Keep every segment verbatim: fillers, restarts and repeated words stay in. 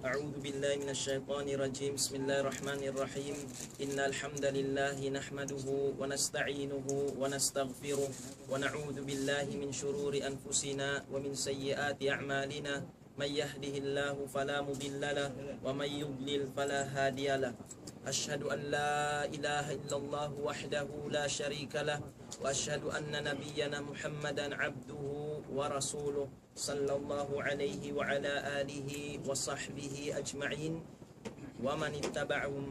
أعوذ بالله من الشيطان الرجيم. بسم الله الرحمن الرحيم. إن الحمد لله نحمده ونستعينه ونستغفره ونعوذ بالله من شرور أنفسنا ومن سيئات أعمالنا. من يهده الله فلا مضل له ومن يضلل فلا هادي له. أشهد أن لا إله إلا الله وحده لا شريك له وأشهد أن نبينا محمدا عبده ورسوله صلى الله عليه وعلى آله وصحبه أجمعين ومن اتبعهم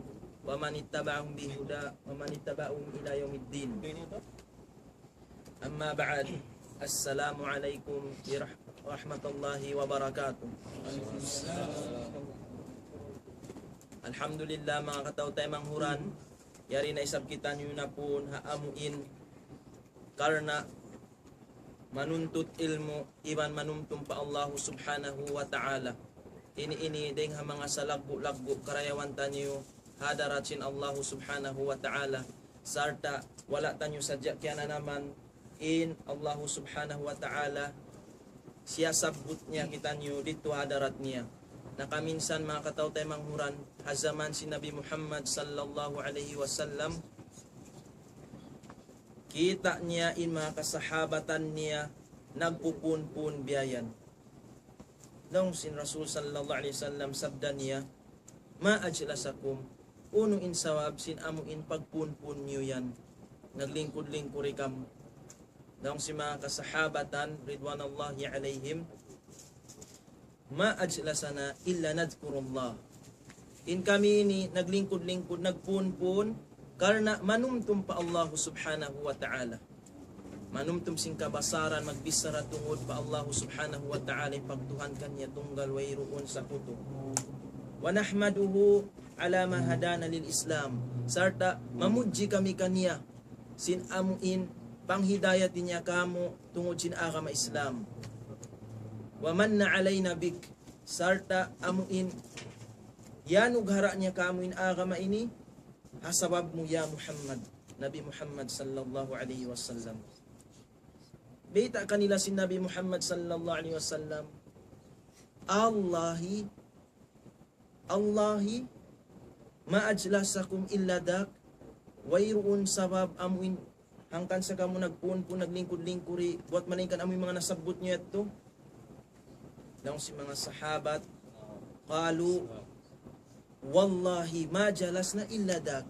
ومن اتبعهم بهدى ومن اتبعهم إلى يوم الدين. أما بعد. السلام عليكم ورحمة الله وبركاته. Alhamdulillah, manga kataw-taymanghuran, yari na isab kitaniyu na pun ha amuin karna' manuntut ilmu' iban manumtum pa Allahu Subhanahu wa Ta'ala. Ini, ini dayng ha manga salaggu'-laggu' karayawan taniyu ha hadarat sin Allahu Subhanahu wa Ta'ala. Sarta' wala' taniyu sadja kiyananaman in Allahu Subhanahu wa Ta'ala, siyasabbut niya kitaniyu didtu ha hadarat niya. Na kaminsan, manga kataw-taymanghuran, ha jaman sin Nabi Muhammad sallallahu alayhi wasallam, kita' niya in manga kasahabatan niya nagpupun-pun biya' yan. Laung sin Rasul sallallahu alayhi wasallam, sabda niya, ما أجلسكم, unu in sabab sin amuin pagpun-pun niyu yan, naglingkud-lingkuri kamu? Laung sin manga kasahabatan, ridwanallahi alayhim, ما أجلسنا إلا نذكر الله. In kami ini naglingkud-lingkud, nagpun-pun, karna' manumtum pa Allahu Subhanahu wa Ta'ala. Manumtum sin kabasaran, magbichara tungud pa Allahu Subhanahu wa Ta'ala, in pagtuhan kaniya tunggal wayruun sakutu. ونحمده على ما هدانا للإسلام. Sarta' mamudji kami kaniya sin amuin panghidayat niya kamu tungud sin agama Islam. ومن علينا بك. Sarta' amuin yanughara' niya kamu in agama ini ha sabab mu, ya Muhammad, Nabi Muhammad sallallahu alayhi wasallam. Bayta' kanila sin Nabi Muhammad sallallahu alayhi wasallam, الله والله ما أجلسكم إلا ذاك. Wayruun sabab amuin hangkan sa kamu nagpun-pun, naglingkud-lingkuri, buwat malaingkan amuin manga nasabbut niyu yadtu. Laung sin manga sahabat, قالوا والله ما جلسنا إلا ذاك.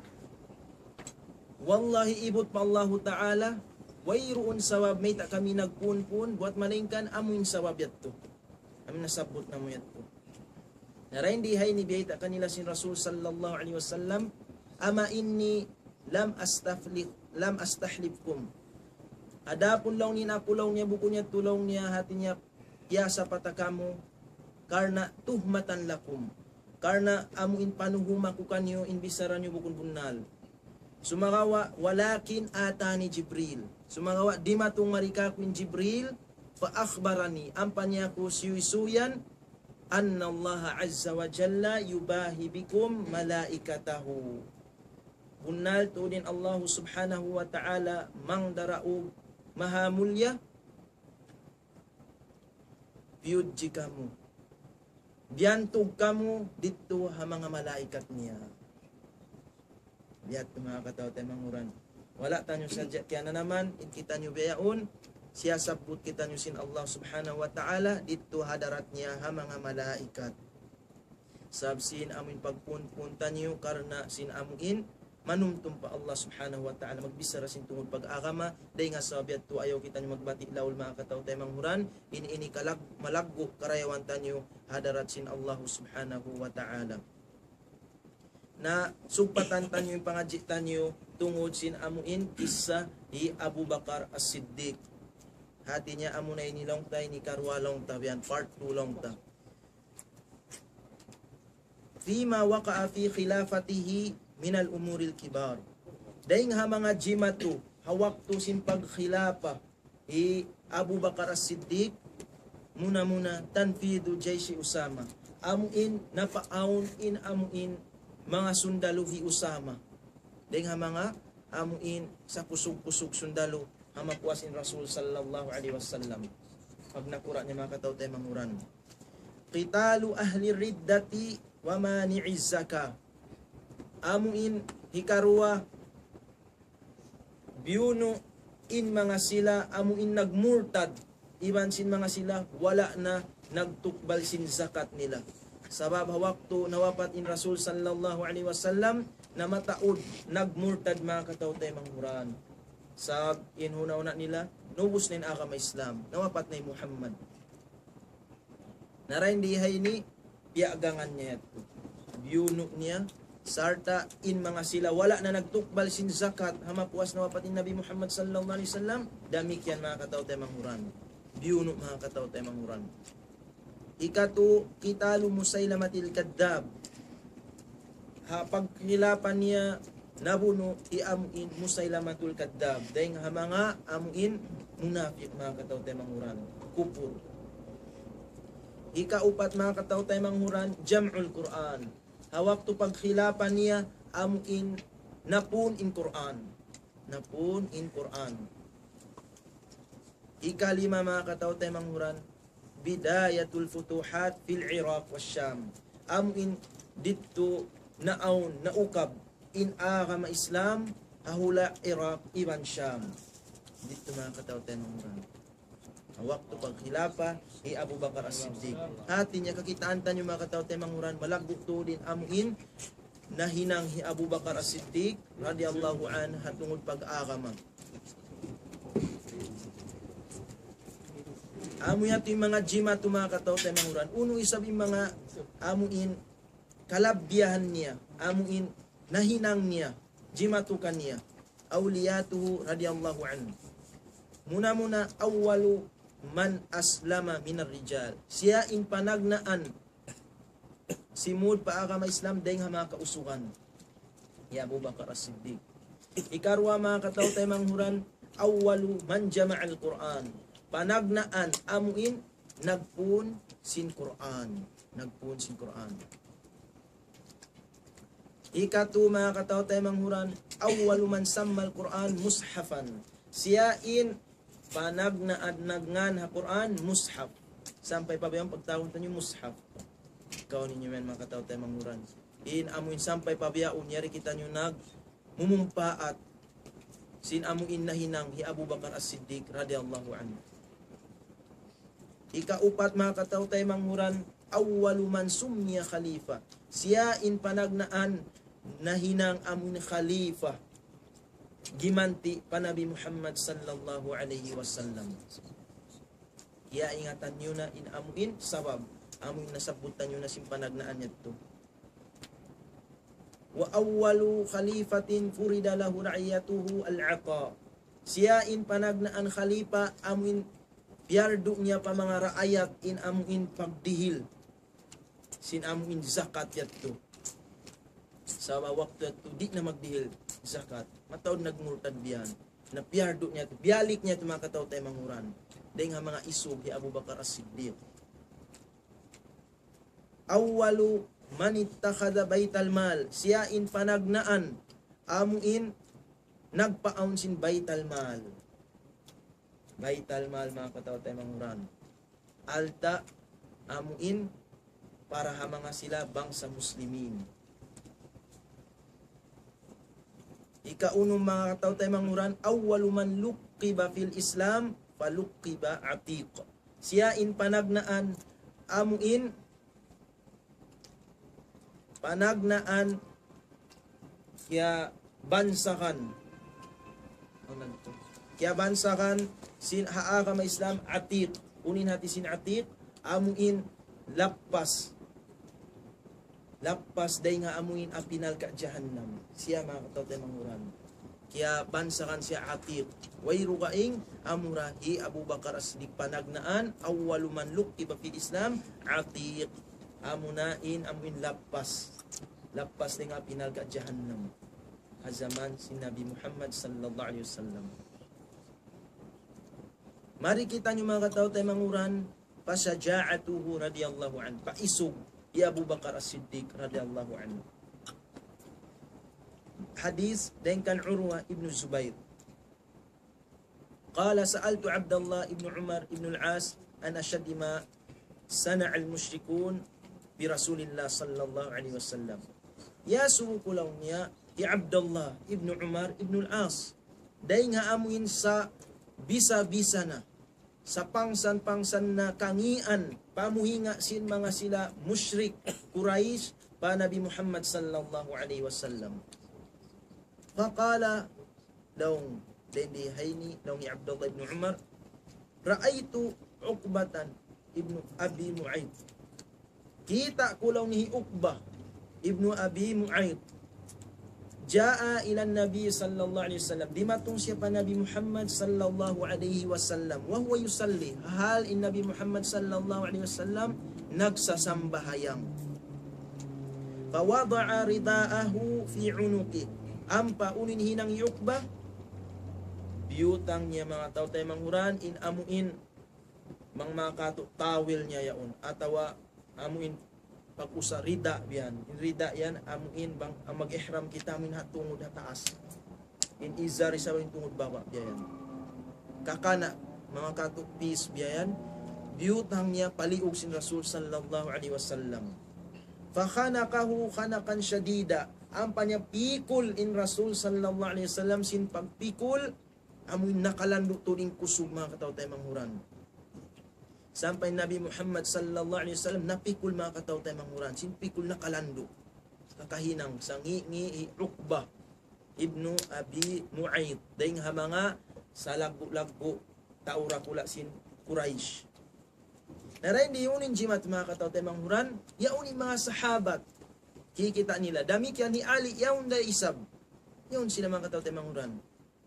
Wallahi, ibut pa Allahu Ta'ala, wayruun sabab mayta' kami nagpun-pun, buwat malaingkan amuin sabab yadtu. Amuin nasabbut namu' yadtu. Na dayn di ha ini biyayta' kanila sin Rasul sallallahu alayhi wasallam, أما إني لم أستفلق، لم أستحلفكم. Adapun laung niya aku, laung niya, bukun yadtu, laung niya, hati niya, piyasapata kamu, karna' تهمة لكم. Karna' amuin panuhuma ku kaniyu in bichara niyu bukun bunnal. Sumagawa', ولكن أتاني جبريل. Sumagawa' dimatung mari kāku' in Jibril, فأخبرني, ampa niya aku siyuysuyan, أن الله عز وجل يباهي بكم ملائكته. Bunnal tuud in Allahu Subhanahu wa Ta'ala, Mangdaraug, Mahamulliya, piyudji kamu, biyantug kamu didtu ha manga malaikat niya. Biya' ha yan, manga kataw-taymanghuran. Wala' taniyu sadja kiyananaman, in kitaniyu biya' yaun, siyasabbut kitaniyu sin Allah Subhanahu wa Ta'ala didtu ha hadarat niya ha manga malaikat. Sabab sin amuin pagpun-pun taniyu karna' sin amuin manumtum pa Allah Subhanahu wa Ta'ala, magbichara sin tungud pag-agama, dayn ha sabab yadtu ayaw kitaniyu magbati' laul, manga kataw-taymanghuran, in ini kalag-, malaggu' karayawan taniyu ha hadarat sin Allah Subhanahu wa Ta'ala. Na sugpatan taniyu in pangadji' taniyu tungud sin amuin kissa hi Abu Bakar As-Siddiq. Hati niya amuna ini laung ta, ini karuwa laung ta, biya' yan part two laung ta. فيما وقع في خلافته من الأمور الكبار. Dayn ha manga jimatu ha waktu sin pagkhilafa hi Abu Bakar As-Siddiq, muna-muna تنفيذ جيش أسامة. Amuin napaawn in amuin manga sundalu hi Usama. Dayn ha manga amuin sakusug-kusug sundalu ha mapuas in Rasul sallallahu alayhi wasallam. Pag nakura' niya, manga kataw-taymanghuran. قتال أهل الردة ومانع الزكاة. Amu in hikaruwa, biyunu' in manga sila amu in nagmurtad, iban sin manga sila wala' na nagtukbal sin zakat nila. Sabab ha waktu nawapat in Rasul sallallahu alayhi wasallam, namataud nagmurtad manga kataw-taymanghuran. Sabab in huna'-huna' nila, naubus na in agama Islam, nawapat na in Muhammad. Na dayn di ha ini, piyagangan niya yadtu. Biyunu' niya, sarta' in manga sila wala' na nagtukbal sin zakat, ha mapuas nawapat in Nabi Muhammad sallallahu alayhi wasallam, damikkiyan manga kataw-taymanghuran. Biyunu' manga kataw-taymanghuran. Ikatu, قتال مسيلمة الكذاب. Ha pagkhilapan niya nabunu' hi amu in Musaylamatul Kadhdhab. Dayn ha manga amu in munapik manga kataw-taymanghuran. Kupur. Ikaupat manga kataw-taymanghuran, جمع القرآن. Ha waktu pagkhilapan niya amu in napun in Qur'an. Napun in Qur'an. Ikalima manga kataw-taymanghuran, بداية الفتوحات في العراق والشام. Amu in didtu naawn, naukab in agama Islam ha hula' Iraq iban Sham. Didtu manga kataw-taymanghuran. Ha waktu pagkhilafa hi Abu Bakar As-Siddiq. Hati niya kakitaan taniyu manga kataw-taymanghuran, malaggu' tuud in amu in nahinang hi Abu Bakar As-Siddiq radiyallahu anhu ha tungud pag-agama. Amu yadtu in manga jimatu manga kataw-taymanghuran. Unu isab in manga amu in kalabbihan niya, amu in nahinang niya, jimatu kaniya. أولياؤه رضي الله عنهم. Muna-muna, أول من أسلم من الرجال. Siya in panagnaan simud pa agama Islam dayn ha manga kausugan, hi Abu Bakar As-Siddiq. Ikaruwa manga kataw-taymanghuran, أول من جمع القرآن. Panagnaan amu in nagpun sin Qur'an. Nagpun sin Qur'an. Ikatu manga kataw-taymanghuran, أول من سمى القرآن مصحفا. Siya in panagnaan-nagnaan ha Qur'an mushaf. Sampay pa bihaun pagtawagun taniyu mushaf. Kaun niyu yan manga kataw-taymanghuran. In amu in sampay pa bihaun yari kitaniyu nagmumumpaat sin amu in nahinang hi Abu Bakar As-Siddiq radiyallahu anhu. Ikaupat manga kataw-taymanghuran, أول من سمي خليفة. Siya in panagnaan nahinang amu in khalifa gimanti' pa Nabi Muhammad sallallahu alayhi wasallam. Kiyaingatan niyu na in amu in sabab, amu in nasabbut taniyu na sin panagnaan yadtu. وأول خليفة فرض له رعيته العطاء. Siya in panagnaan khalifa amu in piyardu niya pa manga raayat in amu in pagdihil sin amu in zakat yadtu. Sabab waktu yadtu di' na magdihil zakat. Mataud nagmurtad biya' yan. Na piyardu niya yadtu, biyalik niya yadtu manga kataw-taymanghuran. Dayn ha manga isug hi Abu Bakar As-Siddiq. أول من اتخذ بيت المال. Siya in panagnaan amu in nagpaawn sin Baytal Mal. Baytal Mal, manga kataw-taymanghuran. Alta' amu in para ha manga sila bangsa Muslimin. Ikaunum manga kataw-taymanghuran, أول من لقب في الإسلام فلقب عتيق. Siya in panagnaan amu in panagnaan kiyabansagan. Kiyabansagan sin ha agama Islam Atiq. Unu in hati sin Atiq, amu in lappas. Lappas dayn ha amu in api narka' jahannam. Siya manga kataw-taymanghuran. Kiyabansagan siya Atiq. Wayruun dugaing amura hi Abu Bakar As-Siddiq panagnaan, أول من لقب في الإسلام عتيق. Amuna in amu in lappas. Lappas dayn ha api narka' jahannam. Ha jaman sin Nabi Muhammad sallallahu alayhi wasallam. Mari kitaniyu manga kataw-taymanghuran, فشجاعته رضي الله عنه. Paisug hi Abu Bakar As-Siddiq radiyallahu anhu. Hadith dayn kan Urwa ibn Zubair. قال: سألت عبد الله بن عمرو بن العاص عن أشد ما صنع المشركون برسول الله صلى الله عليه وسلم. Iyasubu ku laung niya hi Abdullah ibn Umar ibn al-As. Dayn ha amuin sa bisa-bisa na, sa pangsan-pangsan na kangīan, pamuhinga sin manga sila mushrik Quraysh pa Nabi Muhammad sallallahu alayhi wasallam. فقال, laung, dayn di ha ini, laung hi Abdullah ibn Umar, رأيت عقبة ابن أبي معيط. Kita' ku laung hi Uqbah ibn Abi Mu'ayt. جاء إلى النبي صلى الله عليه وسلم. Dimatung siya pa Nabi Muhammad sallallahu alayhi wasallam. وهو يصلي. Hal in Nabi Muhammad sallallahu alayhi wasallam nagsasambahayang. فوضع رداءه في عنقه. Ampa unu in hinang hi Uqbah, biyutang niya, manga tau taymanghud, in amuin manga katu' tawil niya yaun, atawa amuin pag-usa rida biyan. In rida yan, amuin bang, ang mag-ihram kita amuin ha tungud ha taas. In izar isab in tungud baba' biya' yan. Kakana', manga katu' piis biya' yan, biyutang niya pa liug sin Rasul sallallahu alayhi wasallam. فخنقه خنقا شديدا. Ampa niya pikul in Rasul sallallahu alayhi wasallam sin pagpikul, amuin nakalandu' tuud in kusug, manga kataw-taymanghuran. Sampay Nabi Muhammad sallallahu alayhi wasallam napikul, manga kataw-taymanghuran. Sin pikul nakalandu'. Kakahinang sa ngi'-ngi' hi Uqbah ibnu Abi Mu'ayt. Dayn ha manga salaggu'-laggu' tau dakula' sin Quraysh. Na dayn di unu in jimat, manga kataw-taymanghuran, yaun in manga sahabat. Kikita' nila. Damikkiyan hi Ali, yaun da isab. Yaun sila, manga kataw-taymanghuran.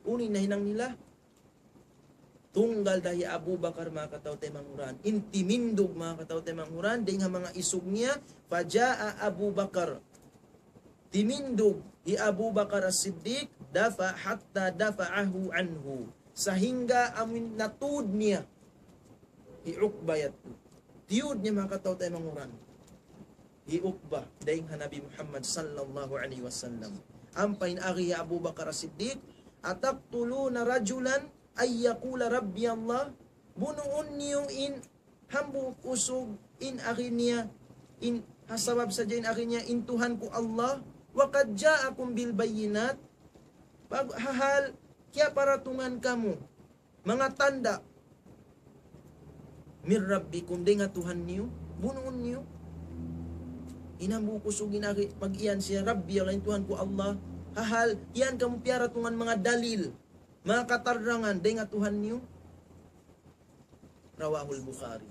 Unu in nahinang nila? Tunggal da hi Abu Bakar, manga kataw-taymanghuran. In timindug, manga kataw-taymanghuran, dayn ha manga isug niya, فجاء أبو بكر. Timindug hi Abu Bakar As-Siddiq, دفع حتى دفعه عنه. Sahingga amuin natud niya hi Uqbah yadtu. Tiyud niya, manga kataw-taymanghuran, hi Uqbah dayn ha Nabi Muhammad sallallahu alayhi wasallam. Ampa in agi hi Abu Bakar As-Siddiq, أتقتلون رجلا أن يقول ربي الله؟ Bunuun niyu in hambuuk usug in agi niya, in ha sabab sadja in agi niya, in Tuhan ku Allah, وقد جاءكم بالبينات, pag-, hahal kiyaparatungan kamu manga tanda' من ربكم, dayn ha Tuhan niyu, bunuun niyu in hambuuk usug in agi, mag-iyan siya, Rabbi Allah, in Tuhan ku Allah, hahal, yan kamu piyaratungan manga dalil, manga katarangan, dayn ha Tuhan niyu. رواه البخاري.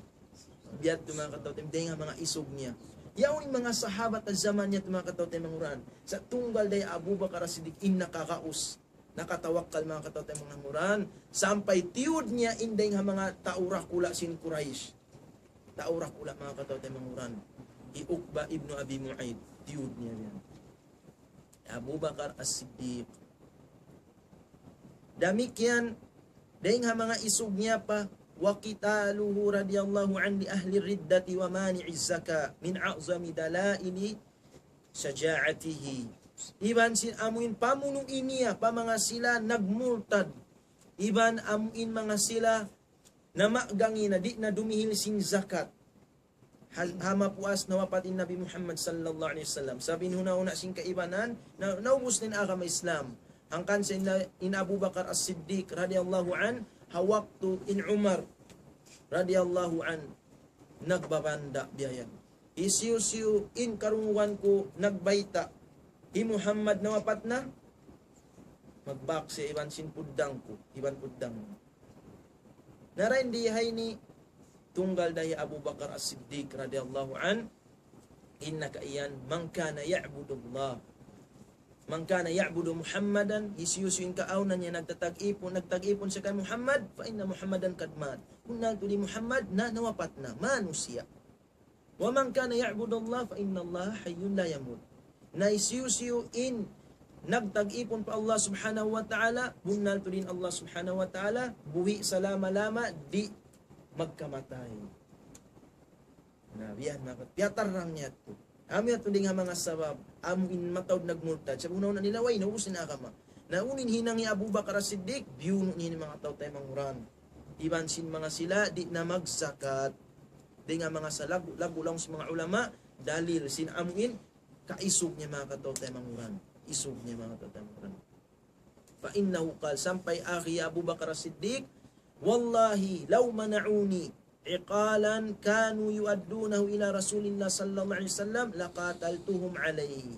Biya' yadtu, manga kataw-taymanghuran, dayn ha manga isug niya. Yaun in manga sahabat ha jaman niya yadtu, manga kataw-taymanghuran. Sa' tunggal da hi Abu Bakar As-Siddiq in nakagaus, nakatawakkal, manga kataw-taymanghuran. Sampay tiyud niya in dayn ha manga tau dakula' sin Quraysh. Tau dakula', manga kataw-taymanghuran. Hi Uqbah ibnu Abi Mu'ayt. Tiyud niya yan. Abu Bakar As-Siddiq. Damikkiyan, dayn ha manga isug niya pa, وقتاله رضي الله عنه لأهل الردة ومانع الزكاة من أعظم دلائل شجاعته. Iban sin amuin pamunu' niya pa manga sila nagmurtad. Iban amuin manga sila namagangi na di' na dumihil sin zakat. Ha, ha mapuas nawapat in Nabi Muhammad sallallahu alayhi wasallam. Sabab in huna-huna sin kaibanan, na, naubus na in agama Islam. Hangkan sa in, in Abu Bakar As-Siddiq radiyallahu anhu, ha waktu in Umar radiyallahu anhu, nagbabanda' biya' yan. Hisiyu-siyu in karungugan ku nagbayta', hi Muhammad nawapat na, magbak siya iban sin puddang ku, iban puddang. Na dayn di ha ini, tunggal da hi Abu Bakar As-Siddiq radiyallahu anhu, in nakaiyan, من كان يعبد الله, من كان يعبد محمدا, hisiyu-siyu in kaawnan niya nagtatag-ipun, nagtag-ipun siya kan Muhammad, فإن محمدا قد مات. Bunnal tuud hi Muhammad na nawapat na, manusiya'. ومن كان يعبد الله فإن الله حي لا يموت. Na hisiyu-siyu in nagtag-ipun pa Allah Subhanahu wa Ta'ala, bunnal tuud in Allah Subhanahu wa Ta'ala buhi' salama-lama, di' magkamatay. Na, biya' yan, manga, piyatarrang niya yadtu. Amu yadtu dayn ha manga sabab, amu in mataud nagmurtad. Sa' huna-huna nila, way, naubus in agama. Na unu in hinang hi Abu Bakar As-Siddiq, biyunu' niya in manga tau-taymanghuran. Iban sin manga sila, di' na magzakat. Dayn ha manga salaggu'-laggu' laung sin manga ulama, dalil sin amu in, kaisug niya manga kataw-taymanghuran. Isug niya manga kataw-taymanghuran. فإنه قال, sampay agi hi Abu Bakar As-Siddiq, والله لو منعوني عقالا كانوا يؤدونه إلى رسول الله صلى الله عليه وسلم لقاتلتهم عليه.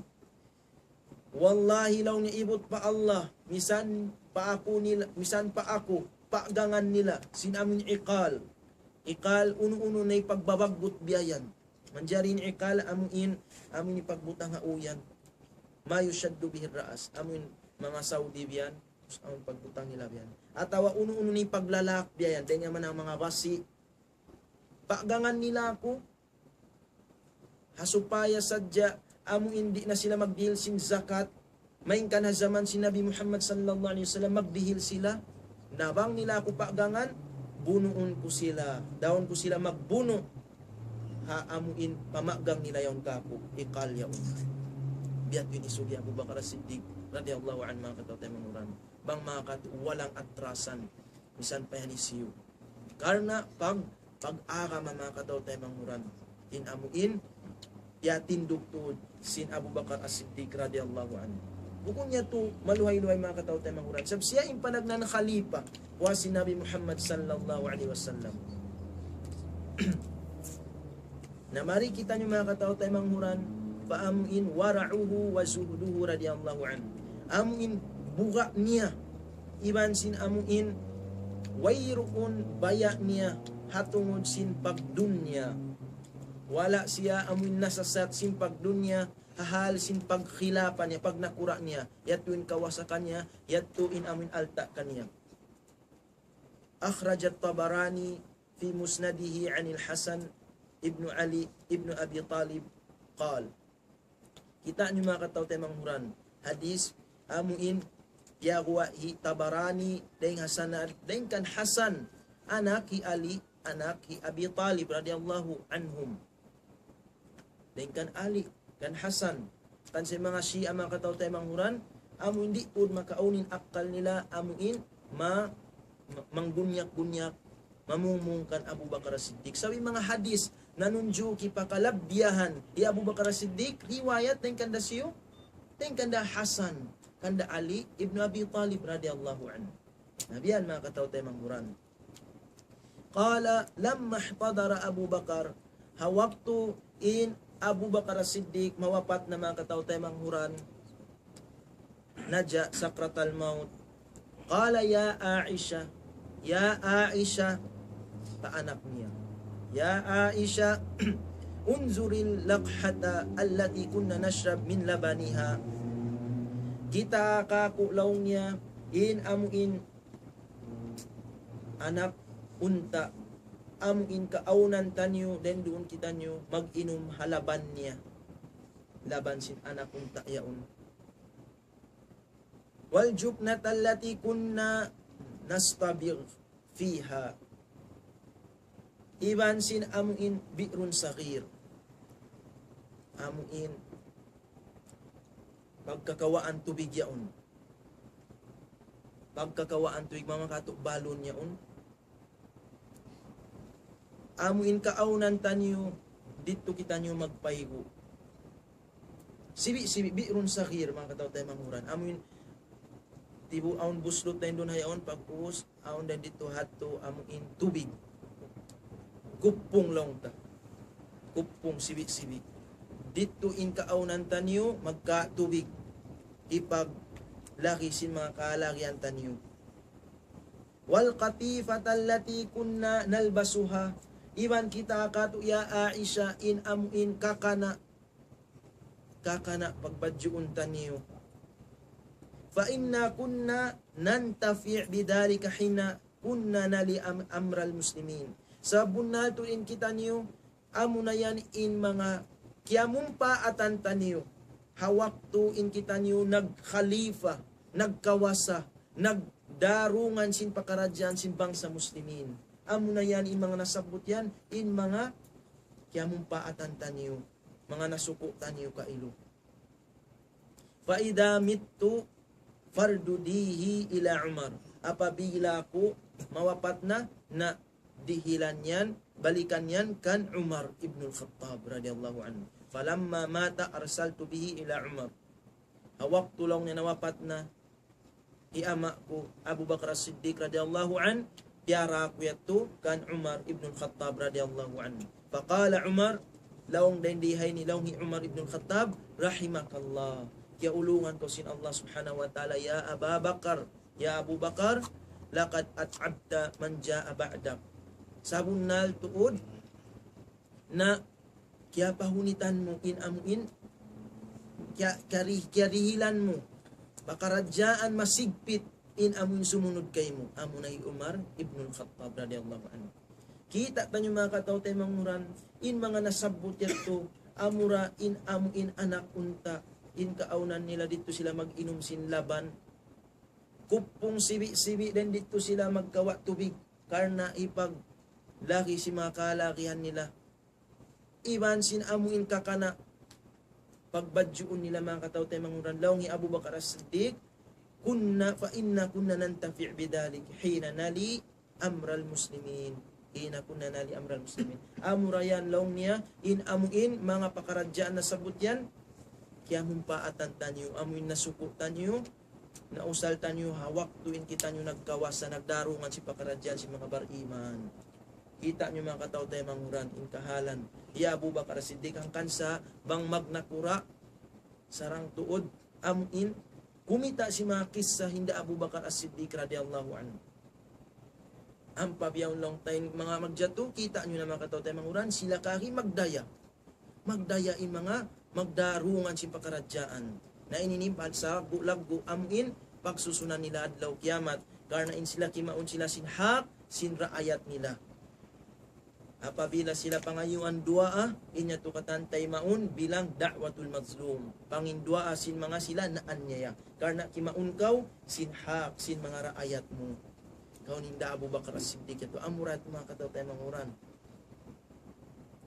Wallahi, laung niya, ibut pa Allah, misan pa aku nila, misan pa aku, pagangan nila sin amu in iqal. Iqal, unu-unu na ipagbabaggut biya' yan. Manjari in iqal, amu in, amu in ipagbutang ha uyan. ما يشد به الرأس, amu in manga Saudi biya' yan, amu in pagbutang nila biya' yan. Atawa unu-unu na ipaglalak biya' yan, dayn ha manga basi. Pagangan nila aku, ha supaya sadja amu in di' na sila magdihil sin zakat, malayngkan ha jaman sin Nabi Muhammad sallallahu alayhi wasallam magdihil sila, na bang nila aku pagangan, bunuun ku sila, daun ku sila magbunu', ha amu in pamagang nila yaun kāku', iqal yaun. Biya' ha yan in isug hi Abu Bakar As-Siddiq radiyallahu anhu, manga kataw-taymanghuran. Bang manga kataw-, walang atrasan, misan pa yan hisiyu. Karna' pag, pag-agama, manga kataw-taymanghuran, in amu in, piyatindug tuud sin Abu Bakar As-Siddiq radiyallahu anhu. Bukun niya tu maluhay-luhay, manga kataw-taymanghuran. Sabab siya in panagnaan khalifa, puas sin Nabi Muhammad sallallahu alayhi wasallam. Na mari kitaniyu, manga kataw-taymanghuran, pa amu in ورعه وزهده رضي الله عنه. Amu in buga' niya, iban sin amu in wayruun baya' niya ha tungud sin pagdunya. Wala' siya amu in nasasat sin pagdunya, ha hal sin pagkhilafa niya, pagnakura' niya, yadtu in kawasa kaniya, yadtu in amu in alta' kaniya. أخرج الطبراني في مسنده عن الحسن ابن علي ابن أبي طالب قال. Kita' niyu, manga kataw-taymanghuran, hadis amu in piyaguwa' hi Tabarani dayn ha sanad dayn kan Hasan, anak hi Ali, anak hi Abi Talib radiyallahu anhum. Dayn kan Ali, kan Hasan. Tan sin manga Shia, manga kataw-taymanghuran, amu in di' tuud makaawn in akkal nila, amu in ma-, ma-, manggunyak-gunyak, mamungmung kan Abu Bakar As-Siddiq. Sabab in manga hadis nanunjuki pa kalabbiyahan hi Abu Bakar As-Siddiq, riwayat dayn kanda hisiyu, dayn kanda Hasan, kanda Ali ibn Abi Talib radiyallahu anhu. Na biya' yan, manga kataw-taymanghuran. قال لما احتضر أبو بكر, ha waktu in Abu Bakar As-Siddiq mawapat na, manga kataw-taymanghuran, naja سكرة الموت. قال يا عائشة, ya Aisha, pa anak niya. Ya Aisha, انظري اللقحة التي كنا نشرب من لبنها. Kitaa kāku', laung niya, in amu in anak unta', amu in kaawnan taniyu, dayn duun kitaniyu mag-inum ha laban niya. Laban sin anak unta' yaun. والجفنة التي كنا نصطبغ فيها. Iban sin amu in بئر صغير. Amu in pagkakawaan tubig yaun. Pagkakawaan tubig, manga katu' balun yaun. Amu in kaawnan taniyu, didtu kitaniyu magpaygu'. Sibi'-sibi', بئر صغير, manga kataw-taymanghuran. Amu in tibu' awn buslut dayn duun ha yaun, pag'ubus awn dayn didtu hadtu amu in tubig. Kuppung laung ta. Kuppung sibi'-sibi'. Didtu in kaawnan taniyu magkatubig. Hipaglagi sin manga kalagihan taniyu. والقطيفة التي كنا نلبسها. Iban kitaa kātu', ya Aisha, in amu in kakana', kakana' pagbadjuun taniyu. فإنا كنا ننتفع بذلك حين كنا نلي أم-، أمر المسلمين. Sabunnal tuud in kitaniyu, amuna yan in manga kiyamumpaatan taniyu ha waktu in kitaniyu nagkhalifa, nagkawasa, nagdarungan sin pakaradjaan sin bangsa Muslimin. Amuna yan in manga nasabbut yan, in manga kiyamumpaatan taniyu, manga nasuku' taniyu kailu. فإذا مت فاردديه إلى عمر. Apabila aku mawapat na, na dihilan yan balikan yan kan Umar ibnul Khattab radiyallahu anhu. فلما مات أرسلت به إلى عمر. Ha waktu laung niya nawapat na hi ama' ku Abu Bakar As-Siddiq radiyallahu anhu, piyara ku yadtu kan Umar ibnul Khattab radiyallahu anhu. فقال عمر, laung dayn di ha ini, laung hi Umar ibnul Khattab, رحمك الله. Kiyaulungan kaw sin Allah Subhanahu wa Ta'ala, ya Aba Bakar, ya Abu Bakar, لقد أتعبت من جاء بعدك. Sabunnal tuud na kiyapahunitan mu in amu in, kiya-, kiyari-, kiyarihilan mu pakaradjaan masigpit in amu in sumunud kaymu, amuna hi Umar ibnul Khattab radiyallahu anhu. Kita' taniyu manga kataw-taymanghuran, in manga nasabbut yadtu, amura in amu in anak unta', in kaawnan nila didtu sila mag-inum sin laban. Kuppung sibi'-sibi' dayn didtu sila magkawa' tubig, karna' hipaglaki sin manga kalagihan nila. Iban sin amu in kakana' pagbadjuun nila manga kataw-taymanghuran, laung hi Abu Bakar As-Siddiq, كنا، فإنا كنا ننتفع بذلك حين نلي أمر المسلمين. حين كنا نلي أمر المسلمين. Amura yan laung niya, in amu in manga pakaradjaan nasabbut yan, kiyamumpaatan taniyu, amu in nasuku' taniyu, nausal taniyu ha waktu in kitaniyu nagkawasa, nagdarungan sin pakaradjaan sin manga bariman. Kita' niyu manga kataw-taymanghuran, in kahalan hi Abu Bakar As-Siddiq, hangkan sa bang magnakura', sarang tuud, amu in, kumita' sin manga kissa hinda Abu Bakar As-Siddiq radiyallahu anhu. Ampa biyaun laung ta in manga magjatu, kita' niyu na manga kataw-taymanghuran, sila kari magdaya. Magdaya in manga magdarungan sin pakaradjaan. Na ini in pagsaggu'-laggu' amu in pagsusunan nila adlaw kiyamat. Karna' in sila kimaun sila sin hak sin raayat nila. Apabila sila pangayuan duwaa, in yadtu katan taymaun bilang دعوة المظلوم. Panginduwaa sin manga sila naanyaya. Karna' kimaun kaw sin hak sin manga raayat mu. Kaun hinda Abu Bakar As-Siddiq yadtu, amura yadtu manga kataw-taymanghuran.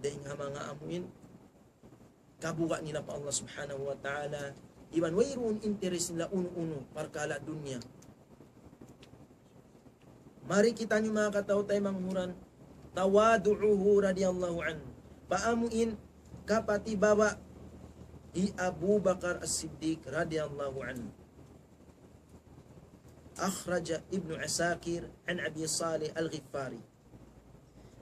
Dayng ha manga amu in kabuga' nila pa Allah Subhanahu wa Ta'ala, iban wayruun interes nila unu-unu parkala' dunya. Mari kitaniyu manga kataw-taymanghuran, تواضعه رضي الله عنه. Pa amu in kapatibaba' hi Abu Bakar As-Siddiq radiyallahu anhu. أخرج ابن عساكر عن أبي صالح الغفاري.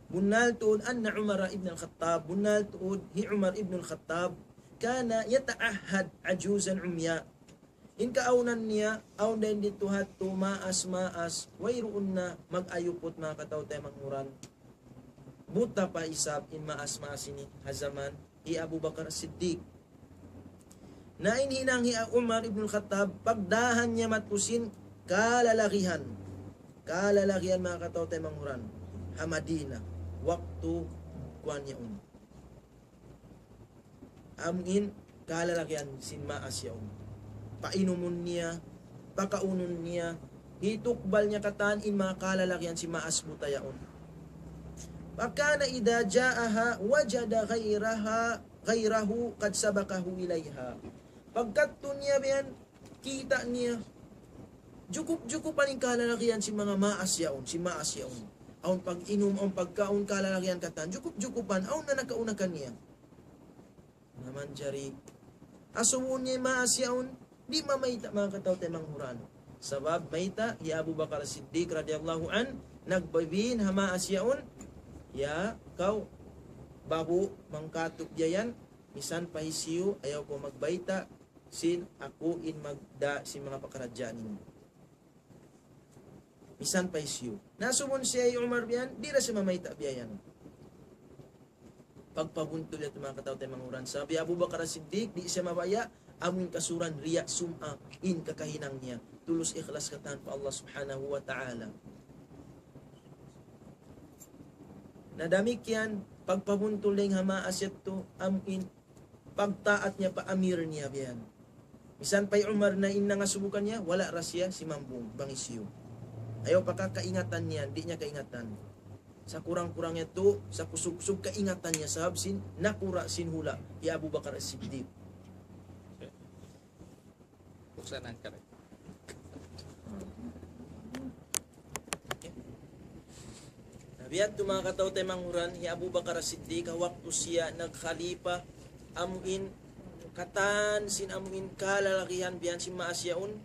Bunnal tuud أن عمر بن الخطاب, bunnal tuud hi Umar ibn al-Khattab, كان يتعهد عجوزا عمياء. In kaawnan niya, awn dayn didtu hadtu maas-maas, wayruun na mag-ayuput manga kataw-taymanghuran. Buta pa isab in maas-maas ini ha jaman hi Abu Bakar As-Siddiq. Na in hinang hi Umar ibn al-Khattab, pagdahan niya madtu sin kalalagihan. Kalalagihan manga kataw-taymanghuran. Ha Madina. Waktu kuwan yaun. Amu in kalalagihan sin maas yaun. Painumun niya, pakaunun niya, hitukbal niya katan in manga kalalagihan sin maas buta yaun. فكان إذا جاءها وجد غيرها، غيره قد سبقه إليها. Pagkadtu niya biyan, kita' niya, jukup-jukupan in kalalagihan sin manga maas yaun, sin maas yaun. Awn pag-inum, awn pagkaun, kalalagihan katan, jukup-jukupan, awn na nakauna kaniya. Na manjari, asubuhun niya in maas yaun, di' mamayta' manga kataw-taymanghuran. Sabab mayta', hi Abu Bakar Siddiq radiyallahu anhu, nagbibin ha maas yaun, ya, kaw, babu', mangkatu' biya' yan, misan pa hisiyu, ayaw kaw magbayta', sin aku in magdā sin manga pakaradjaan ini. Misan pa hisiyu. Na subay siya hi Umar biyan, di' da siya mamayta' biya' yan. Pagpabuntul yadtu manga kataw-taymanghuran. Sabab hi Abu Bakar As-Siddiq, di' siya mabaya', amu in kasuran riya' sum'ah, in kakahinang niya. Tulus ikhlas katan pa Allah Subhanahu wa Ta'ala. Na damikkiyan, pagpabuntul dayn ha maas yadtu, amu in pagtaat niya pa amir niya biyan. Misan pa hi Umar na in nangasubu kaniya, wala' da siya simambung, bang hisiyu. Ayaw pa ka kaingatan niya, di' niya kaingatan. Sakurang-kurang yadtu, sakusug-kusug kaingatan niya, sabab sin, nakura' sin hula', hi Abu Bakar As-Siddiq. Buksan ang karay. Biya' tu manga kataw-taymanghuran, hi Abu Bakar As-Siddiq, ha waktu siya nagkhalifa, amuin katan sin amuin kalalagihan biya' sin maas yaun,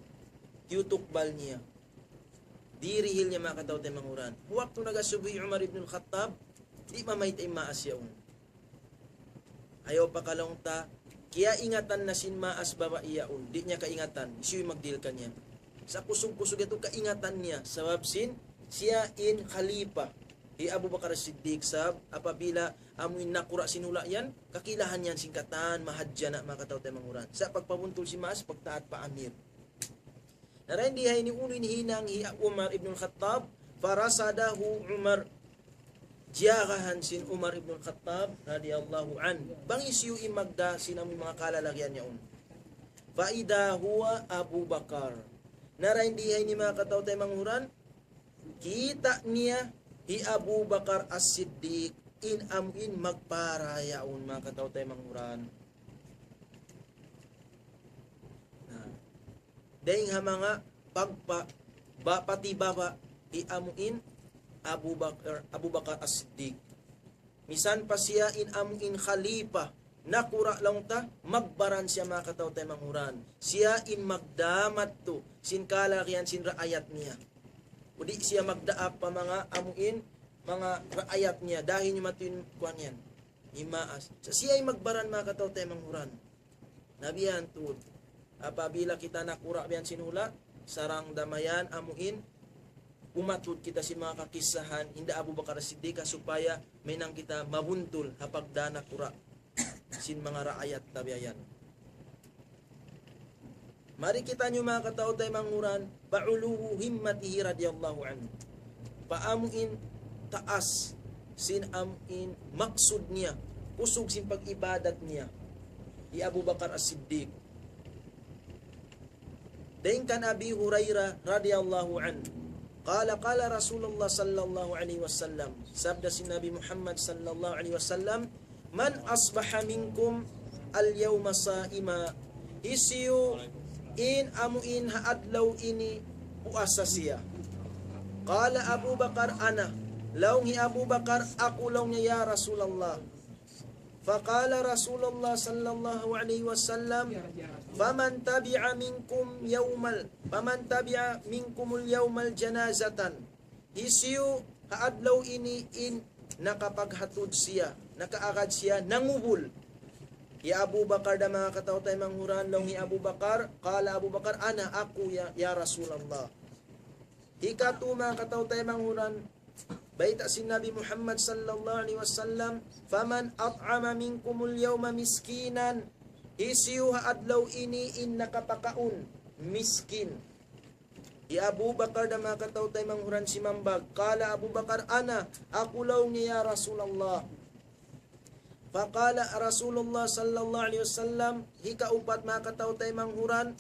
tiyutukbal niya. Dirihil niya manga kataw-taymanghuran. Waktu nagasubu hi Umar ibn al-Khattab, di' mamayta' in maas yaun. Ayaw pa ka laung ta, kiyaingatan na sin maas babai yaun. Di' niya kaingatan. Hisiyu in magdihil kaniya? Sa' kusug-kusug yadtu kaingatan niya. Sabab sin, siya in khalifa. Hi Abu Bakar As-Siddiq sab, apabila amuin nakura' sin hula' yan, kakilahan yan sin katan, mahadja na manga kataw-taymanghuran. Sa' pagpabuntul sin maas, pagtaat pa amir. Na dayn di ha ini unu in hinang hi Umar ibn al-Khattab, فرصده عمر. Jiyagahan sin Umar ibn al-Khattab radiyallahu anhu. Bang hisiyu in magda sin amuin manga kalalagihan yaun. فإذا هو أبو بكر. Na dayn di ha ini manga kataw-taymanghuran, kita' niya hi Abu Bakar As-Siddiq in amuin magpara yaun manga kataw-taymanghuran. Na, dayn ha manga pagpa-, ba-, pati baba' hi amuin Abu Bakar, Abu Bakar As-Siddiq. Misan pa siya in amuin khalifa, nakura' laung ta, magbaran siya manga kataw-taymanghuran. Siya in magda madtu, sin kalagihan sin raayat niya. Di' siya magdaak pa manga amuin, manga raayat niya. Dahi niyu madtu in kuwan yan. In maas. Sa' siya in magbaran manga kataw-taymanghuran. Na biya' yan tuud. Apabila kita nakura' biya' yan sin hula', sarang da mayan amuin, umatud kita sin manga kakissahan, hinda Abu Bakar As-Siddiq, ha supaya mahinang kita mabuntul ha pagda nakura' sin manga raayat ta biya' yan. Mari kitaniyu manga kataw-taymanghuran, فعلو همته رضي الله عنه. Pa amuin taas sin amuin maksud niya, kusug sin pag-ibadat niya, hi Abu Bakar As-Siddiq. Dayn kan Abi Hurairah radiyallahu anhu. قال قال رسول الله صلى الله عليه وسلم. Sabda sin Nabi Muhammad sallallahu alayhi wasallam, من أصبح منكم اليوم صائما. Hisiyu in amuin ha adlaw ini puasa siya. قال أبو بكر أنا. Laung hi Abu Bakar, aku laung niya ya Rasulullah. فقال رسول الله صلى الله عليه وسلم، فمن تبع منكم يوم ال-، فمن تبع منكم اليوم جنازة. Hisiyu ha adlaw ini in nakapaghatud siya, nakaagad siya, nangubul. Hi Abu Bakar da manga kataw-taymanghuran, laung hi Abu Bakar, قال أبو بكر أنا, aku ya, ya Rasulullah. Hikatu manga kataw-taymanghuran, bayta' sin Nabi Muhammad sallallahu alayhi wasallam, فمن أطعم منكم اليوم مسكينا. Hisiyu ha adlaw ini in nakapakaun, miskin. Hi Abu Bakar da manga kataw-taymanghuran simambag. قال أبو بكر أنا, aku laung niya ya Rasulullah. فقال رسول الله صلى الله عليه وسلم, hikaupat manga kataw-taymanghuran,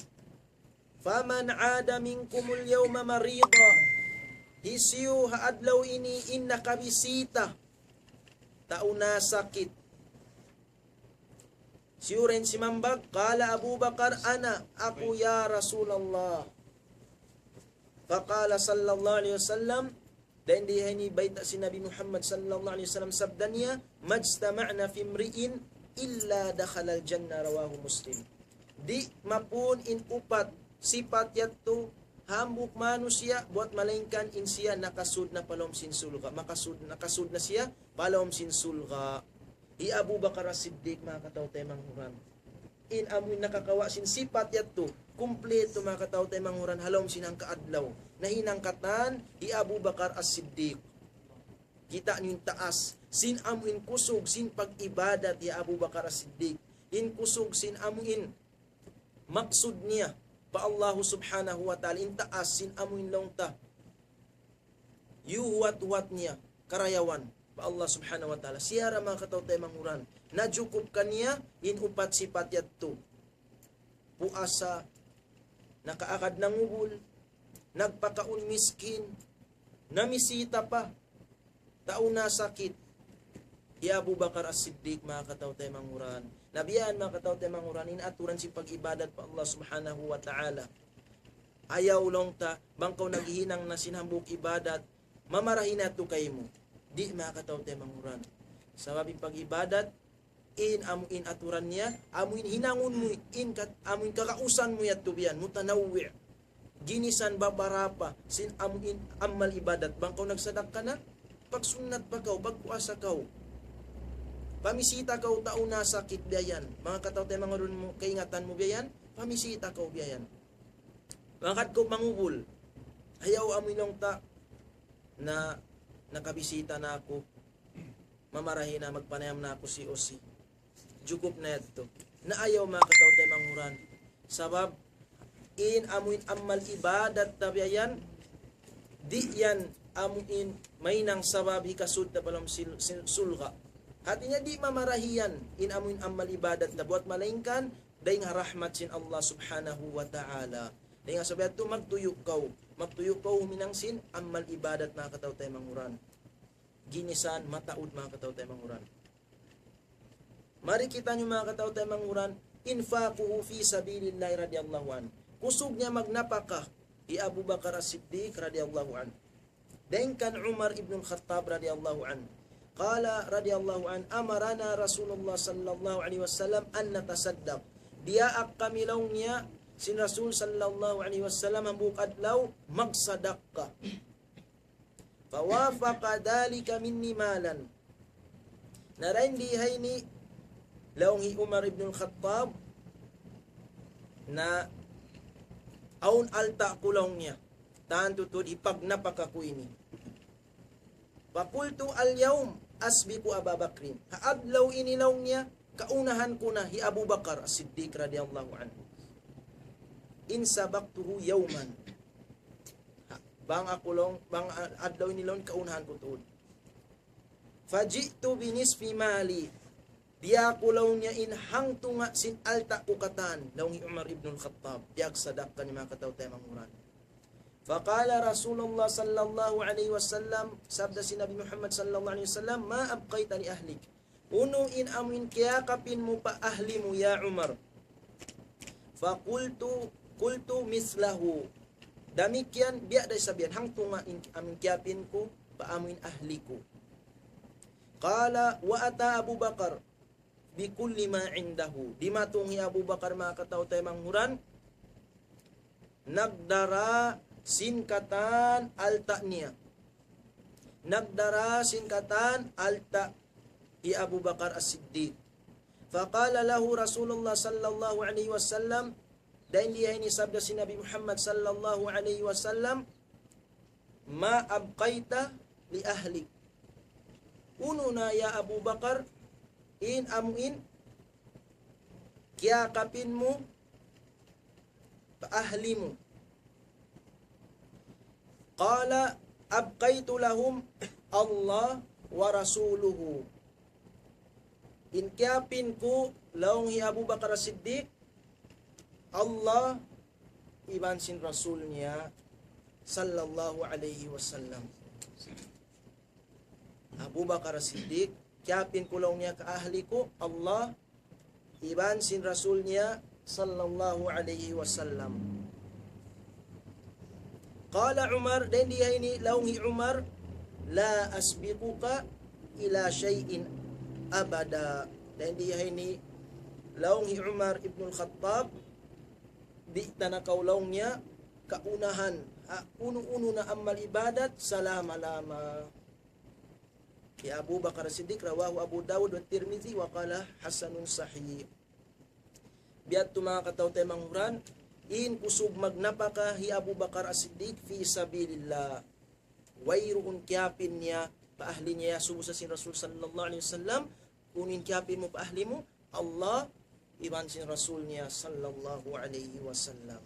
فمن عاد منكم اليوم مريضا. Hisiyu ha adlaw ini in nakabisita tau nasakit. Hisiyu in simambag, قال أبو بكر أنا, aku ya Rasulullah. فقال صلى الله عليه وسلم, dayn di ha ini bayta' sin Nabi Muhammad sallallahu alayhi wasallam, sabda niya, ما اجتمعن في امرئ إلا دخل الجنة، رواه مسلم. Di' mapun in upat sipat yadtu hambuuk manusiya' buwat malaingkan in siya nakasud na pa lawm sin sulga', makasud, nakasud na siya pa lawm sin sulga'. Hi Abu Bakar As-Siddiq, manga kataw-taymanghuran. In amuin nakakawa' sin sipat yadtu, kumpleto manga kataw-taymanghuran ha lawm sin hangka adlaw. Nahinang katan, hi Abu Bakar As-Siddiq. Kita' niyu in taas sin amuin kusug sin pag-ibadat hi Abu Bakar As-Siddiq. In kusug sin amuin maksud niya pa Allahu Subhanahu wa Ta'ala, in taas sin amuin laung ta. Iyuhuwat-huwat niya karayawan pa Allah Subhanahu wa Ta'ala. Siya ra manga kataw-taymanghuran. Najukup kaniya in upat sipat yadtu. Puasa, nakaagad nangubul, nagpakaun miskin, namisita pa tau nasakit. Hi Abu Bakar As-Siddiq, manga kataw-taymanghuran. Na biya' yan, manga kataw-taymanghuran, in aturan sin pag-ibadat pa Allah Subhanahu wa Ta'ala. Ayaw laung ta, bang kaw naghihinang na sin hambuuk ibadat, mamarahi na yadtu kaymu. Di', manga kataw-taymanghuran. Sabab in pag-ibadat, in amu in aturan niya, amu in hinangun mu, in kat-, amu in kagausan mu yadtu biya' yan, mutanawwi'. Ginisan babarapa sin amu in amal ibadat. Bang kaw nagsadakka na, pagsunnat pa kaw, pagpuasa kaw, pamisita kaw tau nasakit biya' yan. Manga kataw-taymanghuran mu, kaingatan mu biya' yan, pamisita kaw biya' yan. Mangkat kaw mangubul. Ayaw amu in laung ta na nakabisita na aku. Mamarahi na, magpanayam na aku si O C. Jukup na yadtu. Na ayaw, manga kataw-taymanghuran. Sabab, in amu in amal ibadat ta biya' yan, di' yan amu in mahinang sabab hikasud ta pa lawm sil-, sil-, sulga'. Hati niya di' mamarahi yan, in amu in amal ibadat ta buat, malaingkan, dayn ha rahmat sin Allah Subhanahu wa Ta'ala. Dayn ha sabab yadtu magtuyu' kaw, magtuyu' kaw huminang sin amal ibadat, manga kataw-taymanghuran. Ginisan mataud, manga kataw-taymanghuran. Mari kitaniyu, manga kataw-taymanghuran, إنفاقه في سبيل الله رضي الله عنه. Kusug niya magnapaka hi Abu Bakar As-Siddiq radiyallahu anhu. Dayn kan Umar ibn al-Khattab radiyallahu anhu. قال رضي الله عنه: أمرنا رسول الله صلى الله عليه وسلم أن نتصدق. Diyaak kami, laung niya, sin Rasul sallallahu alayhi wasallam hambuuk adlaw magsadakka. فوافق ذلك مني مالا. Na dayn di ha ini, laung hi Umar ibn al-Khattab, na awn alta' ku, laung niya. Tantu tuud hipagnapaka ku ini. فقلت: اليوم أسبق أبا بكر. Ha adlaw ini, laung niya, kaunahan ku na hi Abu Bakar As-Siddiq radiyallahu anhu. إن سبقته يوما. Ha, bang aku, laung, bang, ah, adlaw ini, laung, kaunahan ku tuud. فجئت بنصف مالي. Diyaak ku, laung niya, in hangtunga' sin alta' ku katan, laung hi Umar ibn al-Khattab, piyagsadakka niya, manga kataw-taymanghuran. فقال رسول الله صلى الله عليه وسلم, sabda sin Nabi Muhammad sallallahu alayhi wasallam, ما أبقيت لأهلك. Unu in amu in kiyakapin mu pa ahli mu, ya Umar? فقلت، قلت مثله. Damikkiyan, biya' da isab yan, hangtunga' in amu in kiyapin ku pa amu in ahli ku. قال وأتى أبو بكر بكل ما عنده. Dimatung hi Abu Bakar, manga kataw-taymanghuran, nagdara sin katan alta' niya. Nagdara sin katan alta' hi Abu Bakar As-Siddiq. فقال له رسول الله صلى الله عليه وسلم, dayn di ha ini sabda sin Nabi Muhammad sallallahu alayhi wasallam, ما أبقيت لأهلك. Unu na, ya Abu Bakar, in amu in kiyakapin mu pa ahli mu? قال أبقيت لهم الله ورسوله. In kiyapin ku, laung hi Abu Bakar As-Siddiq, Allah iban sin Rasul niya sallallahu alayhi wasallam. Abu Bakar As-Siddiq, kiyapin ku, laung niya, ka ahli ku, Allah iban sin Rasul niya sallallahu alayhi wasallam. قال عمر, dayn di ha ini laung hi Umar, لا أسبقك إلى شيء أبدا. Dayn di ha ini laung hi Umar ibn al-Khattab, di' ta na kaw, laung niya, kaunahan ha unu-unu na amal ibadat salama-lama. Hi Abu Bakar Siddiq, رواه أبو داود والترمذي وقال حسن صحيح. Biya' ha yadtu, manga kataw-taymanghuran, in kusug magnapaka hi Abu Bakar As-Siddiq في سبيل الله. Wayruun kiyapin niya pa ahli niya, subu sa sin Rasul sallallahu alayhi wasallam, unu in kiyapin mu pa ahli mu, Allah iban sin Rasul niya sallallahu alayhi wasallam.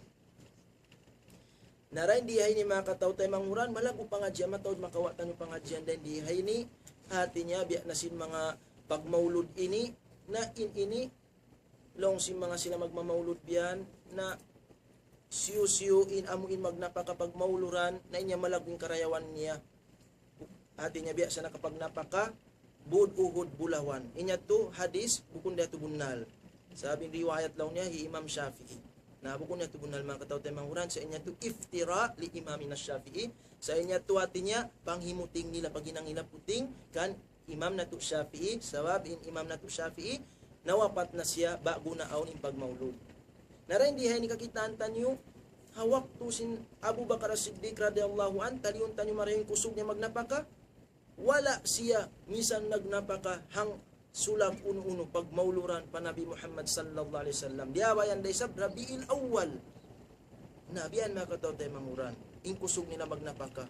Na dayn di ha ini, manga kataw-taymanghuran, malaggu' pangadjian, mataud makawa' taniyu pangadjian dayn di ha ini, hati niya biya' na sin manga pagmaulud ini, na in ini, laung sin manga sila magmamaulud biya' yan, na siyu-siyu in amu in magnapaka pagmauluran, na in yan malaggu' in karayawan niya. Hati niya biya' sa nakapagnapaka, bud Uhud bulawan. In yadtu hadis, bukun da yadtu bunnal. Sabab in riwayat laung niya hi Imam Shafi'i. Na bukun yadtu bunnal, manga kataw-taymanghuran, sa' in yadtu iftira li Imamina Shafi'i. Sa' in yadtu hati niya panghimuting nila, paghinang nila puting kan Imam natu' Shafi'i, sabab in Imam natu' Shafi'i nawapat na siya ba'gu na awn in pagmaulud. Na dayn di ha ini kakitaan taniyu, ha waktu sin Abu Bakar As-Siddiq radiyallahu anhu, taliyun taniyu marayaw in kusug niya magnapaka, wala' siya misan nagnapaka hangsulag unu-unu pagmauluran pa Nabi Muhammad sallallahu alayhi wasallam. Diyawa yan da isab Rabiul Awwal. Na biya' yan, manga kataw-taymanghuran, in kusug nila magnapaka.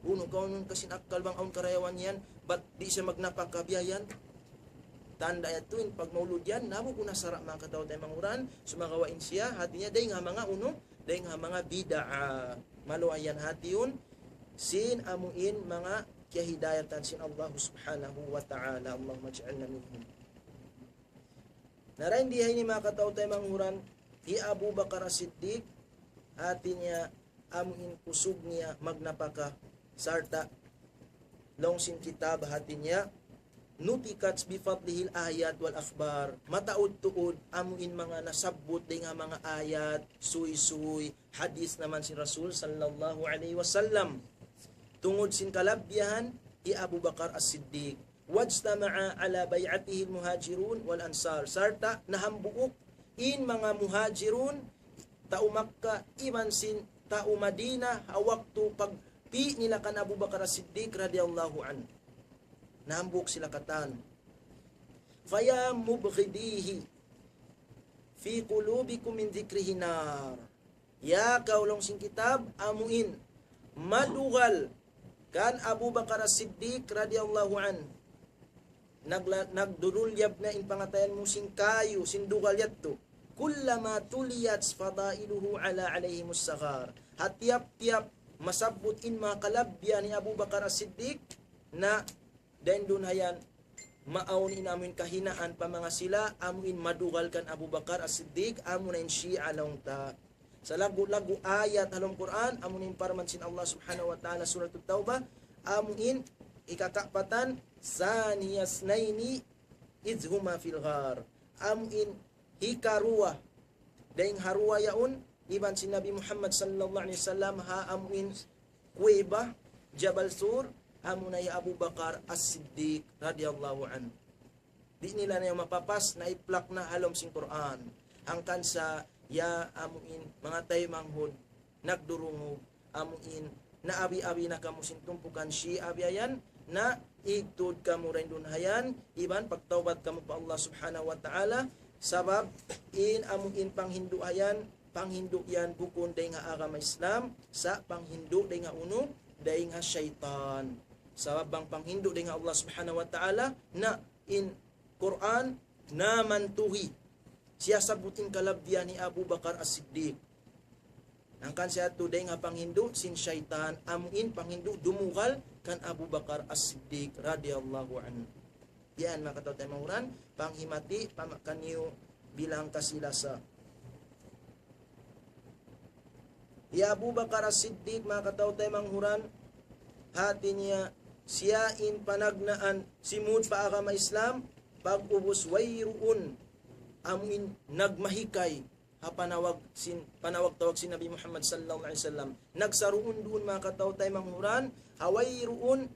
Unu, kaunun ka sin akkal bang awn karayawan yan, bat di' siya magnapaka biya' yan? Tanda' yadtu in pagmaulud yan, na bukun ha sara', manga kataw-taymanghuran, sumagawa' in siya, hati niya, dayn ha manga unu, dayn ha manga bid'a. Maluhay yan hati yun, sin amu in manga kiyahidayatan sin Allah subhanahu wa ta'ala. Allahumma ij'alna minhum. Na dayn di ha ini, manga kataw-taymanghuran, hi Abu Bakar As-Siddiq, hati niya, amu in kusug niya magnapaka, sarta' laung sin kitab hati niya, nutikat bi fadlihil ayat wal akhbar. Mataud-tuud amu in manga nasabbut dayn ha manga ayat, suysuy, hadith naman sin Rasul sallallahu alayhi wasallam. Tungud sin kalabbihan hi Abu Bakar As-Siddiq. Wajtama'a ala bay'atihil muhajirun wal ansar. Sarta' nahambuuk in manga muhajirun, tau Makkah, iban sin tau Madinah, ha waktu pagpi' nila kan Abu Bakar As-Siddiq radiyallahu anhu. Nahambuuk sila katan. Faya mubghidihi, fi qulubikum min dhikrihi nar. Ya kaw, laung sin kitab, amu in madugal kan Abu Bakar As-Siddiq radiyallahu anhu. Nagla-, nagdudulyab na in pangatayan mu sin kayu, sin dugal yadtu. Kullama tuliyat fadailuhu ala alayhimus saghar. Ha tiyap-tiyap masabbut in manga kalabbihan hi Abu Bakar As-Siddiq, na dayn duun ha yan, maawn in amu in kahinaan pa manga sila, amu in madugal kan Abu Bakar As-Siddiq, amu na in Shia laung ta. Sa' laggu'-laggu' ayat ha lawm Qur'an, amu na in parman sin Allah Subhanahu wa Ta'ala, Suratut Tawbah, amu in hikakapatan, ثاني اثنين إذ هما في الغار. Amu in hikaruwa, dayn ha ruwa yaun, iban sin Nabi Muhammad sallallahu alayhi wasallam ha amu in kuweba, Jabal Thur, amu na hi Abu Bakar As-Siddiq radiyallahu anhu. Di' nila na yan mapapas, naiplak na ha lawm sin Qur'an. Hangkan sa' ya amu in manga taymanghud, nagdurungug, amu in naabi-abi na kamu sin tumpukan Shia biya' yan, na igtud kamu dayn duun ha yan, iban pagtawbat kamu pa Allah Subhanahu wa Ta'ala, sabab in amu in panghindu' ha yan, panghindu' yan bukun dayn ha agama Islam, sa' panghindu' dayn ha unu, dayn ha shaytan. Sabab bang panghindu' dayn ha Allah Subhanahu wa Ta'ala, na in Qur'an, namantuhi. Siyasabbut in kalabbihan hi Abu Bakar As-Siddiq. Hangkan siya tuud dayn ha panghindu' sin shaytan, amu in panghindu' dumugal kan Abu Bakar As-Siddiq radiyallahu anhu. Yan, manga kataw-taymanghuran, panghimati, pama-, kaniyu bilang kasi-lasa. Hi Abu Bakar As-Siddiq, manga kataw-taymanghuran, hati niya, siya in panagnaan simud pa agama Islam, pag'ubus wayruun amu in nagmahikay ha panawag sin, panawag-tawag sin Nabi Muhammad sallallahu alayhi wasallam. Nagsaruun-duun, manga kataw-taymanghuran, ha wayruun,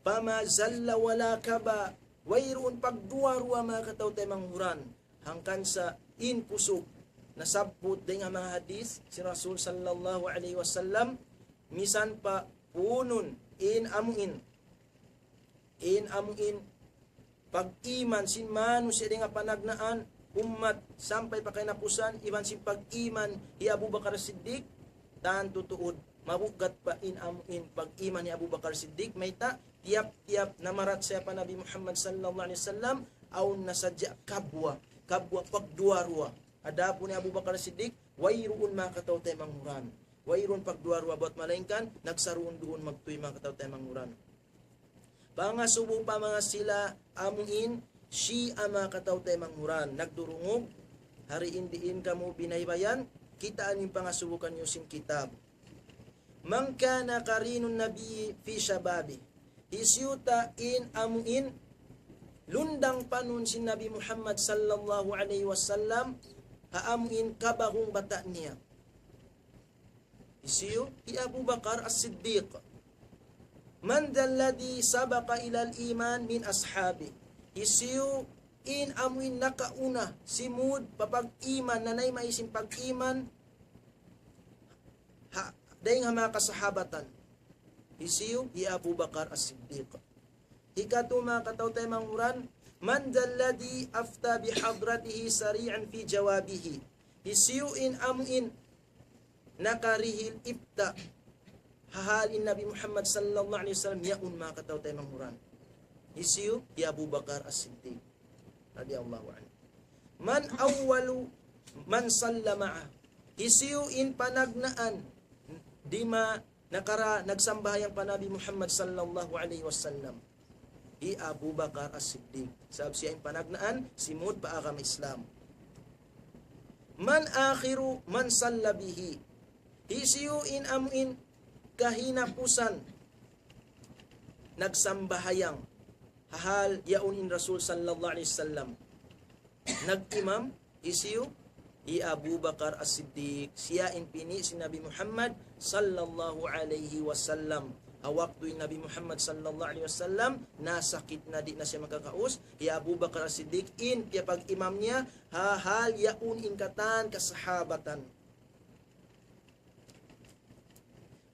فما زل ولا كبا, wayruun pagduwa-ruwa, manga kataw-taymanghuran. Hangkan sa' in kusug nasabbut dayn ha manga hadith sin Rasul sallallahu alayhi wasallam, misan pa puunun in amu in, in amu in pag-iman sin manusiya' dayn ha panagnaan ummat sampay pa kahinapusan, iban sin pag-iman hi Abu Bakar Siddiq, tantu tuud, mabugat pa in amu in pag-iman hi Abu Bakar Siddiq, mayta', tiyap-tiyap namarachaya pa Nabi Muhammad sallallahu alayhi wasallam, awn na sadja kabwa, kabwa pagduwa-ruwa. Adapun hi Abu Bakar Siddiq, wayruun, manga kataw-taymanghuran. Wayruun pagduwa-ruwa buwat malaingkan, nagsaruun-duun magtuy, manga kataw-taymanghuran. Pangasubu pa manga sila amu in Shia, manga kataw-taymanghuran, nagdurungug, hari in diin kamu binaybayan, kitaa niyu in pangasubu kaniyu sin kitab. من كان قرين النبي في شبابه. Hisiyu ta in amu in lundang panun sin Nabi Muhammad sallallahu alayhi wasallam, ha amu in kabagung bata' niya. Hisiyu? Hi Abu Bakar As-Siddiq. من ذا الذي سبق إلى الإيمان من أصحابه؟ Hisiyu in amu in nakauna simud pa pag-iman, nanayma' sin pag-iman, ha, dayn ha manga kasahabatan? Hisiyu? Hi Abu Bakar As-Siddiq. Hikatu, manga kataw-taymanghuran, من ذا الذي أفتى بحضرته سريعا في جوابه؟ Hisiyu in amu in nakarihil ifta ha hal in Nabi Muhammad sallallahu alayhi wasallam yaun, manga kataw-taymanghuran? Hisiyu? Hi Abu Bakar As-Siddiq radiyallahu anhu. من أول من صلى معه؟ Hisiyu in panagnaan dima nakara nagsambahayang pa Nabi Muhammad sallallahu alayhi wasallam? Hi Abu Bakar As-Siddiq. Sabab siya in panagnaan simud pa agama Islam. من آخر من صلى به؟ Hisiyu in amu in kahinapusan nagsambahayang ha hal yaun in Rasul sallallahu alayhi wasallam nag-imam? Hisiyu? Hi Abu Bakar As-Siddiq. Siya in pini' sin Nabi Muhammad sallallahu alayhi wasallam. Ha waktu in Nabi Muhammad sallallahu alayhi wasallam nasakit na, di' na siya makakaus, hi Abu Bakar As-Siddiq in piyapag-imam niya ha hal yaun in katan kasahabatan.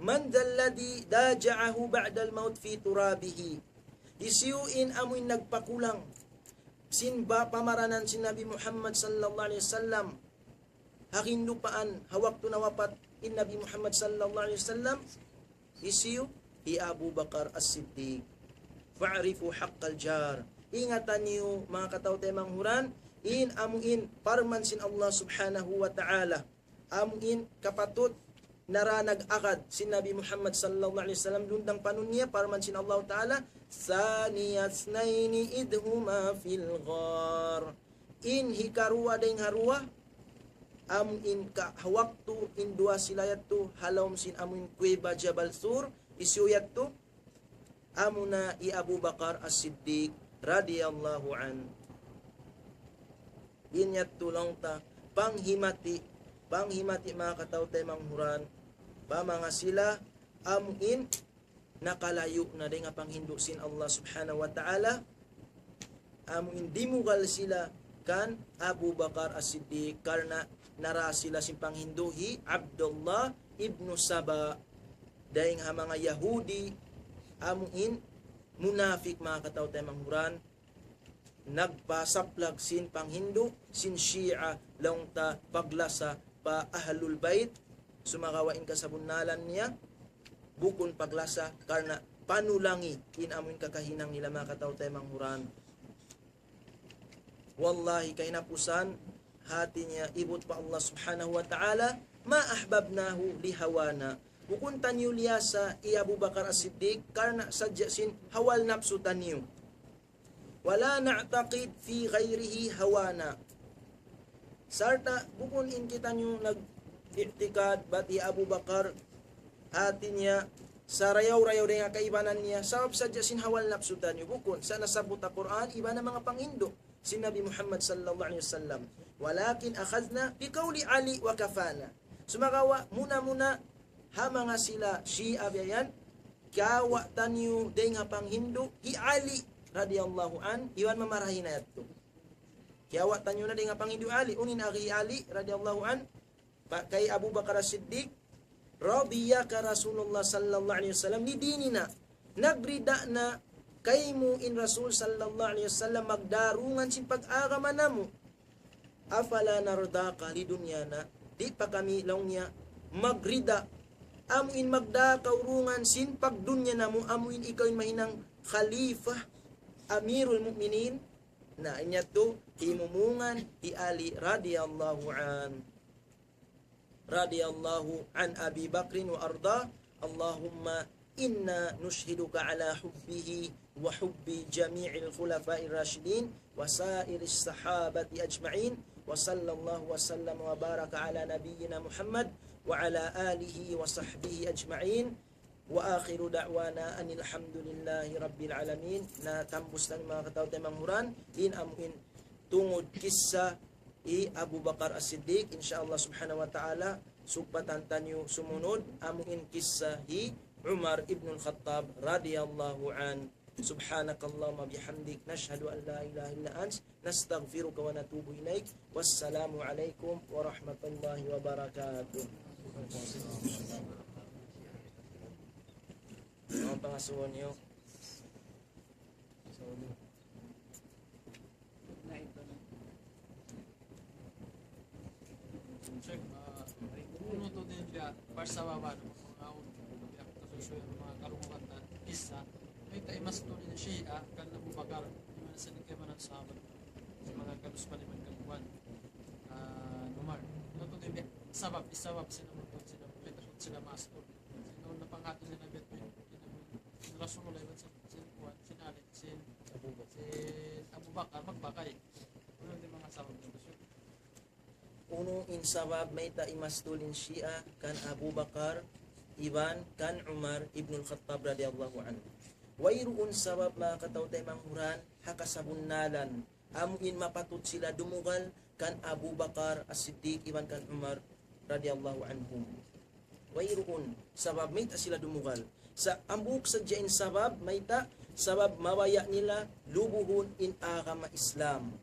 من ذا الذي ضاجعه بعد الموت في ترابه؟ Hisiyu in amu in nagpakulang sin ba pamaranan sin Nabi Muhammad sallallahu alayhi wasallam ha hinduan ha waktu nawapat in Nabi Muhammad sallallahu alayhi wasallam? Hisiyu? Hi Abu Bakar As-Siddiq. فاعرفوا حق الجار. Ingata niyu, manga kataw-taymanghuran, in amu in parman sin Allah subhanahu wa ta'ala, amu in kapatut nara nag-agad sin Nabi Muhammad sallallahu alayhi wasallam, lundang panun niya, parman sin Allah ta'ala, ثاني اثنين إذ هما في الغار. In hikaruwa dayn ha duwa, amu in ka, ha waktu in duwa sila yadtu ha lawm sin amu in kuweba Jabal Thur, hisiyu yadtu? Amuna hi Abu Bakar As-Siddiq radiyallahu anhu. In yadtu laung ta, panghimati, panghimati, manga kataw-taymanghuran, pa manga sila amu in nakalayu' na dayn ha panghindu' sin Allah subhanahu wa ta'ala, amu in dimugal sila kan Abu Bakar As-Siddiq karna' nara sila sin panghindu' hi Abdullah ibn Saba, dayn ha manga Yahudi, amu in munafik, manga kataw-taymanghuran, nagpasaplag sin panghindu' sin Shia, laung ta paglasa pa Ahlul Bayt, sumagawa' in kasabunnalan niya bukun paglasa karna' panulangi in amu in kakahinang nila, manga kataw-taymanghuran. Wallahi, kahinapusan, hati niya ibut pa Allah subhanahu wa ta'ala, ما أحببناه لهوانا. Bukun taniyu liyasa hi Abu Bakar As-Siddiq karna' sadja sin hawa napsu taniyu. ولا نعتقد في غيره هوانا. Sarta' bukun in kitaniyu nag-i'tikad bat hi Abu Bakar, hati niya, sarayaw-rayaw dayn ha kaibanan niya, sabab sadja sin hawa napsu taniyu. Bukun, sa' nasabbut ha Qur'an, iban ha manga panghindu' sin Nabi Muhammad sallallahu alayhi wasallam. ولكن أخذنا بقول علي وكفانا. Sumagawa', muna-muna, ha manga sila Shia biya' yan, kiyawa' taniyu dayn ha panghindu' hi Ali radiyallahu anhu, iban mamarahi na yadtu. Kiyawa' taniyu na dayn ha panghindu' Ali, unu in agi hi Ali radiyallahu anhu, pa, kay Abu Bakar As-Siddiq, رضيك رسول الله صلى الله عليه وسلم لديننا. Nagrida na kaymu in Rasul sallallahu alayhi wasallam magdarungan sin pag-agama namu'. أفلا نرضاك لدنيانا. Di' pa kami, laung niya, magrida, amu in magdā kaw dungan sin pagdunya namu', amu in ikaw in mahinang khalifa, Amirul Mu'minin. Na, in yadtu, himumungan hi Ali radiyallahu anhu. رضي الله عن أبي بكر وأرضاه. اللهم إنا نشهدك على حبه وحب جميع الخلفاء الراشدين وسائر الصحابة أجمعين، وصلى الله وسلم وبارك على نبينا محمد وعلى آله وصحبه أجمعين، وآخر دعوانا أن الحمد لله رب العالمين. Na tambus na, manga kataw-taymanghuran, in amu in tungud kissa hi Abu Bakar As-Siddiq. Insya Allah subhanahu wa ta'ala, sugpatan taniyu sumunud, amu in kissa hi Umar ibn al-Khattab radiyallahu anhu. سبحانك اللهم وبحمدك، نشهد أن لا إله إلا أنت، نستغفرك ونتوب إليك. والسلام عليكم ورحمة الله وبركاته. Manga pangasubu niyu. Sheikh, ah, unu tuud in siya, parsabab, manga, manga, manga karungugan ta, kissa, mayta' imastul in Shia kan Abu Bakar, di' man sila kaibanan sahabat, sin manga kaluspanan iban kan kuwan, ah, Umar. Unu tuud in siya, sabab, sabab sila, sila, mayta' sila mastul. Sin napanghati nila biya' sin Rasulullah iban sin, sin kuwan, sin Ali, sin, sin Abu Bakar, magbakay. Unu in manga sabab nila, Sheikh? Unu in sabab mayta' imastul in Shia kan Abu Bakar iban kan Umar ibn al-Khattab radiyallahu anhu? Wayruun sabab, manga kataw-taymanghuran, ha kasabunnalan, amu in mapatut sila dumugal kan Abu Bakar As-Siddiq iban kan Umar radiyallahu anhum. Wayruun sabab mayta' sila dumugal. Sa' hambuuk sadja in sabab, mayta', sabab mabaya' nila lubuhun in agama Islam.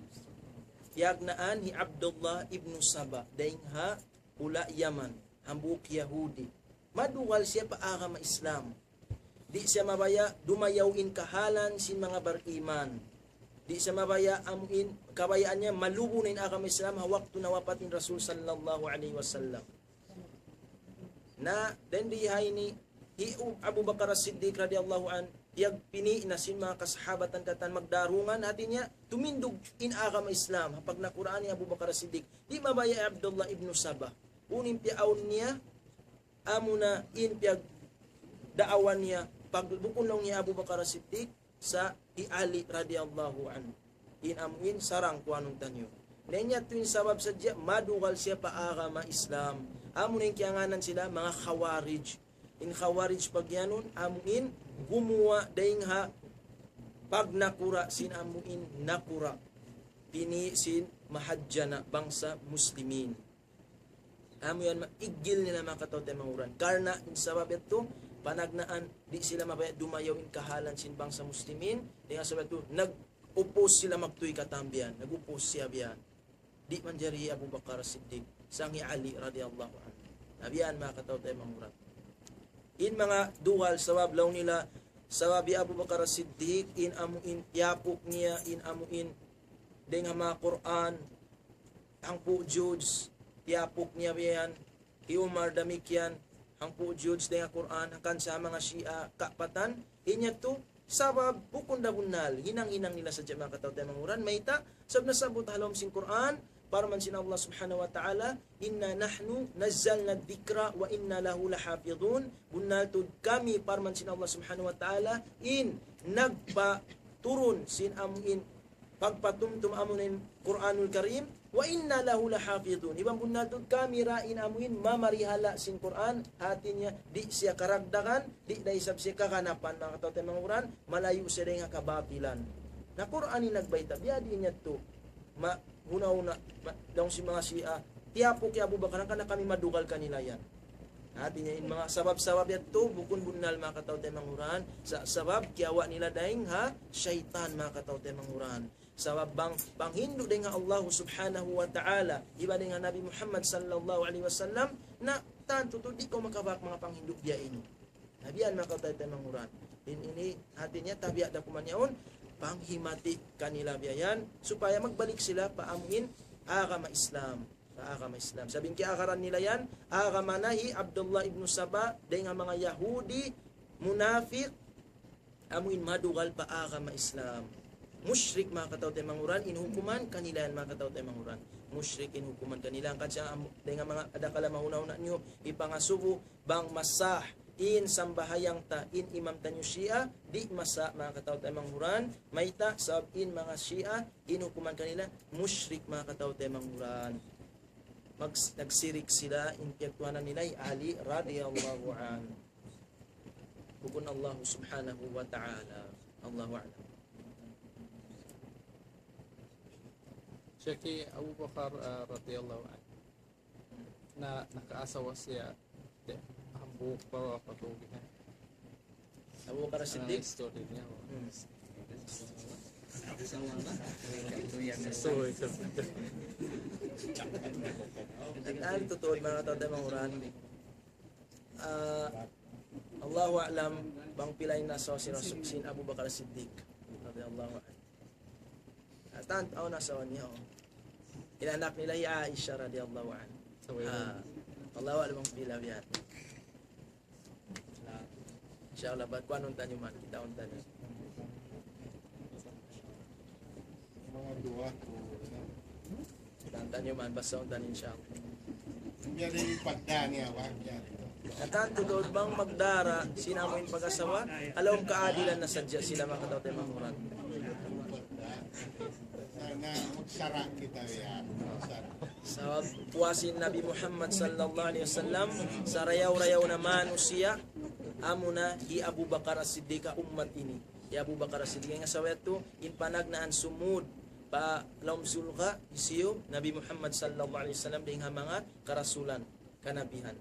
Piyagnaan hi Abdullah ibn Saba, dayn ha hula' Yaman, hambuuk Yahudi. Madugal siya pa agama Islam. Di' siya mabaya' dumayaw in kahalan sin manga bariman. Di' siya mabaya' amu in, kabayaan niya malubu na in agama Islam ha waktu nawapat in Rasul sallallahu alayhi wasallam. Na, dayn di ha ini, hi U-, Abu Bakar As-Siddiq radiyallahu anhu, piyagpini' na sin manga kasahabatan katan magdarungan, hati niya, tumindug in agama Islam, ha pagnakuraan hi Abu Bakar As-Siddiq. Di' mabaya' hi Abdullah ibn Saba. Unu in piyaawn niya, amuna in piyagdaawan niya, pag-, bukun laung hi Abu Bakar As-Siddiq, sa' hi Ali radiyallahu anhu. In amu in sarang kuwanun taniyu. Na in yadtu in sabab sadja, madugal siya pa agama Islam. Amu na in kiyangānan sila, manga Khawarij. In Khawarij pagiyanun, amu in gumuwa' dayn ha pagnakura' sin amu in nakura'. Pini' sin mahadjana' bangsa Muslimin. Amu yan, ma-, iggil nila manga kataw-taymanghuran. Karna' in sabab yadtu, panagnaan, di' sila mabaya' dumayaw in kahalan sin bangsa Muslimin, dayn ha sabab yadtu, nag-oppose sila magtuy katan biya' yan, nag-oppose siya biya' yan. Di' manjari hi Abu Bakar As-Siddiq, sa' hi Ali radiyallahu anhu. Na biya' yan manga kataw-taymanghuran. In manga dugal sabab laung nila, sabab hi Abu Bakar As-Siddiq, in amu in tiyapuk niya, in amu in dayn ha manga Qur'an, hangpu' juz, tiyapuk niya biya' yan, hi Umar damikkiyan, hangpu' juz dayn ha Qur'an, hangkan sa manga Shia, kaapatan, in yadtu, sabab, bukun da bunnal, hinang-hinang nila sadja manga kataw-taymanghuran, mayta', sabab nasabbut ha lawm sin Qur'an, parman sin Allah subhanahu wa ta'ala, إنا نحن نزلنا الذكر وإنا له لحافظون. Bunnal tuud kami, parman sin Allah subhanahu wa ta'ala, in nagpaturun sin amu in pagpatumtum amu in Qur'anul Karim, وإنا له لحافظون. Iban bunnal tuud kami ra in amu in mamarihala' sin Qur'an, hati niya di' siya karagdagan, di' da isab siya kaganapan, manga kataw-taymanghuran, malayu' siya dayn ha kabatilan. Na Qur'an in nagbayta', biya' diin yadtu, ma-, huna-huna, ma-, laung sin manga Shia, tiyapuk hi Abu Bakar, hangkan na kami madugal kanila yan. Hati niya in manga sabab-sabab yadtu, bukun bunnal manga kataw-taymanghuran, sa-, sabab kiyawa' nila dayn ha shaytan manga kataw-taymanghuran. Sabab bang panghindu' dayn ha Allah subhanahu wa ta'ala, iban dayn ha Nabi Muhammad sallallahu alayhi wasallam, na tantu tuud di' kaw makabak manga panghindu' biya' ini. Na biya' yan manga kataw-taymanghuran. In ini hati niya tabiat da kuman yaun, panghimati kanila biya' yan, supaya magbalik sila pa amu in agama Islam. Pa agama Islam. Sabab in kiyaagaran nila yan, agama na hi Abdullah ibn Saba, dayn ha manga Yahudi, munafik, amu in madugal pa agama Islam. Mushrik manga kataw-taymanghuran, in hukuman kanila yan manga kataw-taymanghuran. Mushrik in hukuman kanila. Hangkan siya, am-, dayn ha manga adakala mahuna-huna niyu, hipangasubu, bang masah in sambahayang ta, in imam taniyu Shia, di' masah manga kataw-taymanghuran, mayta', sabab in manga Shia, in hukuman kanila, mushrik manga kataw-taymanghuran. Mag-, nagsirik sila, in piyagtuhanan nila hi Ali radiyallahu anhu. Bukun Allah subhanahu wa ta'ala. Allahu a'lam. Kay Abu Bakar, ah, radiyallahu anhu. Na, nakaasawa siya. Di', hambuuk pa, pa tubig, ha? Abu Bakar Siddiq. Story niya, oh. Hmm. So, ito. Ang totoo, manga tau-, manga uran. Ah, Allahu a'lam, bang pila in asawa sin Rasul, sin Abu Bakar Siddiq radiyallahu anhu. At ang, oh, asawa niya, oh. In anak nila hi Aisha radiyallahu anha. So, yun. Ah, Allahu a'lam bang pila biya'. Inshallah, bat kuan unta niyu man, kita unta niyu. Manga duwa. Kita unta niyu man, basa unta niyu, inshallah. Biya' diin in pagdara niya, wa? Biya' diin. At ang totoo bang magdara, sin amu in pag-asawa, ha lawm kaadilan na sadja sila, manga tau-, manga uran. Na, na, magsara kita yan. Magsara. Sabab puas in Nabi Muhammad sallallahu alayhi wasallam, sarayaw-rayaw na manusiya', amuna hi Abu Bakar As-Siddiq ha ummat ini. Hi Abu Bakar As-Siddiq, in asawa yadtu, in panagnaan sumud pa lawm surga', hisiyu, Nabi Muhammad sallallahu alayhi wasallam, dayn ha manga karasulan, kanabihan.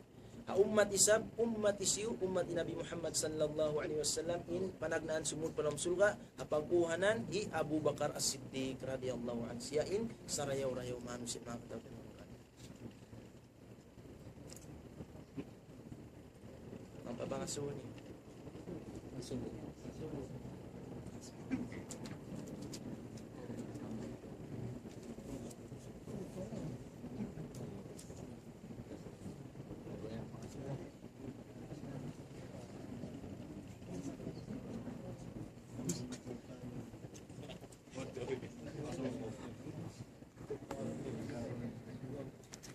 Ha ummat isab, ummat hisiyu, ummat hi Nabi Muhammad sallallahu alayhi wasallam, in panagnaan sumud pa lawm surga', ha pagkuhanan hi Abu Bakar As-Siddiq radiyallahu anhu. Siya in sarayaw-rayaw manusiya', manga tau-, Ang pabangasuhun niya. Masubo.